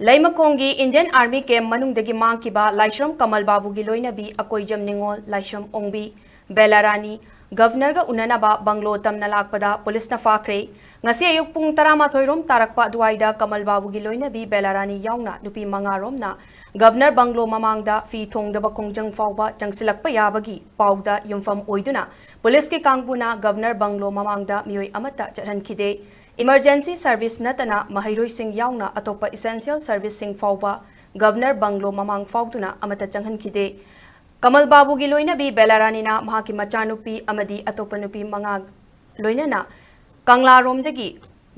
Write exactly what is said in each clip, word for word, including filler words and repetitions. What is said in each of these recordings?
ꯂꯩꯃꯈꯣꯡꯒꯤ Indian Army camp ꯃꯅꯨꯡꯗꯒꯤ ꯃꯥꯡꯈꯤꯕ ꯂꯥꯏꯁ꯭ꯔꯝ ꯀꯃꯜ ꯕꯥꯕꯨꯒꯤ ꯂꯣꯏꯅꯕꯤ ꯑꯀꯣꯏꯖꯝ ꯅꯤꯉꯣꯜ, ꯂꯥꯏꯁ꯭ꯔꯝ ꯑꯣꯡꯕꯤ, ꯕꯦꯂꯥꯔꯥꯅꯤ, Governorꯒ ꯎꯅꯅꯕ ꯕꯪꯒ꯭ꯂꯣ ꯇꯝꯅ ꯂꯥꯛꯄꯗ ꯄꯨꯂꯤꯁꯅ ꯐꯥꯈ꯭ꯔꯦ꯫ ꯉꯁꯤ ꯑꯌꯨꯛ ꯄꯨꯡ ꯇꯔꯥꯃꯥꯊꯣꯏ ꯔꯣꯝ ꯇꯥꯔꯛꯄ ꯑꯗꯨꯋꯥꯏꯗ ꯀꯃꯜ ꯕꯥꯕꯨꯒꯤ ꯂꯣꯏꯅꯕꯤ ꯕꯦꯂꯥꯔꯥꯅꯤ ꯌꯥꯎꯅ ꯅꯨꯄꯤ ꯃꯉꯥ ꯔꯣꯝꯅ Governor ꯕꯪꯒ꯭ꯂꯣ ꯃꯃꯥꯡꯗ ꯐꯤ ꯊꯣꯡꯗꯕ ꯈꯣꯡꯖꯪ ꯐꯥꯎꯕ ꯆꯪꯁꯤꯜꯂꯛꯄ ꯌꯥꯕꯒꯤ ꯄꯥꯎꯗ ꯌꯨꯝꯐꯝ ꯑꯣꯏꯗꯨꯅ ꯄꯨꯂꯤꯁꯀꯤ ꯀꯥꯡꯕꯨꯅ Governor ꯕꯪꯒ꯭ꯂꯣ ꯃꯃꯥꯡꯗ ꯃꯤꯑꯣꯏ ꯑꯃꯠꯇ ꯆꯠꯍꯟꯈꯤꯗꯦ꯫ Emergency service ꯅꯠꯇꯅ ꯃꯍꯩꯔꯣꯏꯁꯤꯡ ꯌꯥꯎꯅ ꯑꯇꯣꯞꯄ essential serviceꯁꯤꯡ ꯐꯥꯎꯕ Governor ꯕꯪꯒ꯭ꯂꯣ ꯃꯃꯥꯡ ꯐꯥꯎꯗꯨꯅ ꯑꯃꯠꯇ ꯆꯪꯍꯟꯈꯤꯗꯦ꯫ ꯀꯃꯜ ꯕꯥꯕꯨꯒꯤ ꯂꯣꯏꯅꯕꯤ ꯕꯦꯂꯥꯔꯥꯅꯤꯅ ꯃꯍꯥꯛꯀꯤ ꯃꯆꯥꯅꯨꯄꯤ ꯑꯃꯗꯤ ꯑꯇꯣꯞꯄ ꯅꯨꯄꯤ ꯃꯉꯥ ꯂꯣꯏꯅꯅ ꯀꯪꯂꯥꯔꯣꯝꯗꯒꯤ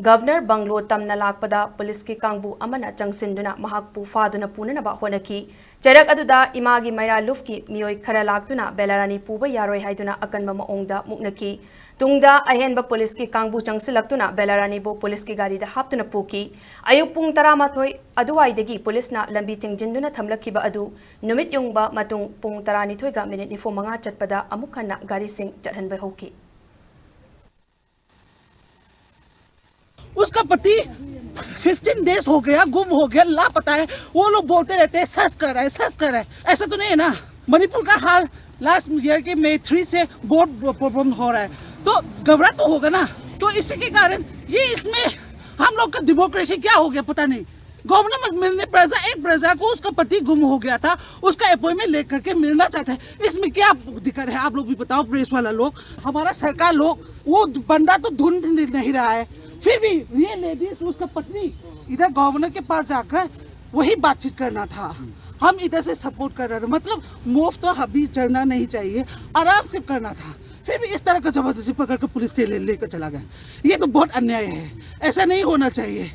Governor ꯕꯪꯒ꯭ꯂꯣ ꯇꯝꯅ ꯂꯥꯛꯄꯗ ꯄꯨꯂꯤꯁꯀꯤ ꯀꯥꯡꯕꯨ ꯑꯃꯅ ꯆꯪꯁꯤꯟꯗꯨꯅ ꯃꯍꯥꯛꯄꯨ ꯐꯥꯗꯨꯅ ꯄꯨꯅꯅꯕ ꯍꯣꯠꯅꯈꯤ꯫ ꯆꯩꯔꯛ ꯑꯗꯨꯗ ꯏꯃꯥꯒꯤ ꯃꯩꯔꯥ ꯂꯨꯞꯀꯤ ꯃꯤꯑꯣꯏ ꯈꯔ ꯂꯥꯛꯇꯨꯅ ꯕꯦꯂꯥꯔꯥꯅꯤ ꯄꯨꯕ ꯌꯥꯔꯣꯏ ꯍꯥꯏꯗꯨꯅ ꯑꯀꯟꯕ ꯃꯑꯣꯡꯗ ꯃꯨꯛꯅꯈꯤ꯫ ꯇꯨꯡꯗ ꯑꯍꯦꯟꯕ ꯄꯨꯂꯤꯁꯀꯤ ꯀꯥꯡꯕꯨ ꯆꯪꯁꯤꯜꯂꯛꯇꯨꯅ ꯕꯦꯂꯥꯔꯥꯅꯤꯕꯨ ꯄꯨꯂꯤꯁꯀꯤ ꯒꯥꯔꯤꯗ ꯍꯥꯞꯇꯨꯅ ꯄꯨꯈꯤ꯫ ꯑꯌꯨꯛ ꯄꯨꯡ ꯇꯔꯥꯃꯥꯊꯣꯏ ꯑꯗꯨꯋꯥꯏꯗꯒꯤ ꯄꯨꯂꯤꯁꯅ ꯂꯝꯕꯤ ꯊꯤꯡꯖꯤꯟꯗꯨꯅ ꯊꯝꯂꯛꯈꯤꯕ ꯑꯗꯨ ꯅꯨꯃꯤꯠ ꯌꯨꯡꯕ ꯃꯇꯨꯡ ꯄꯨꯡ ꯇꯔꯥꯅꯤꯊꯣꯏꯒ ꯃꯤꯅꯤꯠ ꯅꯤꯐꯨ ꯃꯉꯥ ꯆꯠꯄꯗ ꯑꯃꯨꯛ ꯍꯟꯅ ꯒꯥꯔꯤꯁꯤꯡ ꯆꯠꯍꯟꯕ ꯍꯧꯈꯤ꯫ उसका पति फिफ्टीन डेज हो गया, गुम हो गया, लापता है। वो लोग बोलते रहते हैं सर्च कर रहे हैं, सर्च कर रहे हैं। ऐसा तो नहीं है ना? मणिपुर का हाल लास्ट ईयर के मई थ्री से बहुत प्रॉब्लम हो रहा है, तो घबरा तो होगा ना। तो इसी के कारण ये इसमें हम लोग का डेमोक्रेसी क्या हो गया पता नहीं। गवर्नमेंट मिलने प्रजा, एक प्रजा को उसका पति गुम हो गया था, उसका अपॉइंटमेंट लेकर के मिलना चाहते हैं। इसमें क्या दिक्कत है? आप लोग भी बताओ, प्रेस वाला लोग, हमारा सरकार लोग, वो बंदा तो ढूंढ नहीं रहा है, फिर भी ये लेडीज, उसका पत्नी इधर गवर्नर के पास जाकर वही बातचीत करना था। हम इधर से सपोर्ट कर रहे थे, मतलब मुफ्त तो अभी चलना नहीं चाहिए, आराम से करना था। फिर भी इस तरह का जबरदस्ती पकड़ के पुलिस से ले लेकर चला गया। ये तो बहुत अन्याय है, ऐसा नहीं होना चाहिए।